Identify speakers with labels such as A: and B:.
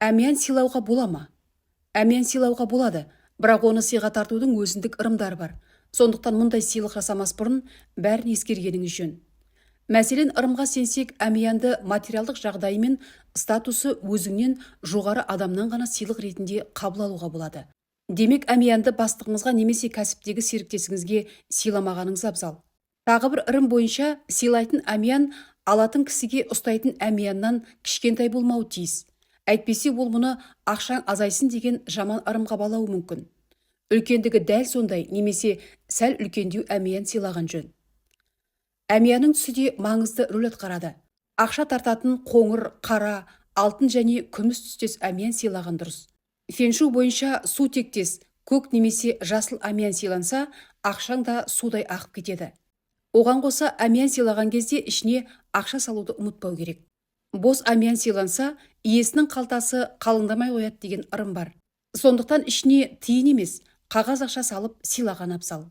A: Әмиян сыйлауға бола ма? Әмиян сыйлауға болады, бірақ оны сыйға тартудың өзіндік ырымдары бар. Сондықтан мұндай сыйлық жасамас бұрын бәрін ескергеніңіз жөн. Мәселен, ырымға сенсек, әмиянды материалдық жағдайы мен статусы өзіңнен жоғары адамнан ғана сыйлық ретінде қабыл алуға болады. Демек, әмиянды бастығыңызға немесе кәсіптегі серіктесіңізге сыйламағаныңыз абзал. Тағы бір ырым бойынша, сыйлайтын әмиян алатын кісіге ұстайтын әмияннан кішкентай болмауы тиіс. Әйтпесе ол мұны ақшаң азайсын деген жаман ырымға балауы мүмкін. Үлкендігі дәл сондай немесе сәл үлкендеу әмиян сыйлаған жөн. Әмиянның түсі де маңызды рөл атқарады. Ақша тартатын қоңыр, қара, алтын және күміс түстес әмиян сыйлаған дұрыс. Феншуй бойынша су тектес көк немесе жасыл әмиян сыйланса, ақшаң да судай ағып кетеді. Оған қоса, әмиян сыйлаған кезде ішіне ақша салуды ұмытпау керек. Бос әмиян сыйланса, иесінің қалтасы қалыңдамай қояды деген ырым бар. Сондықтан ішіне тиын емес, қағаз ақша салып сыйлаған абзал.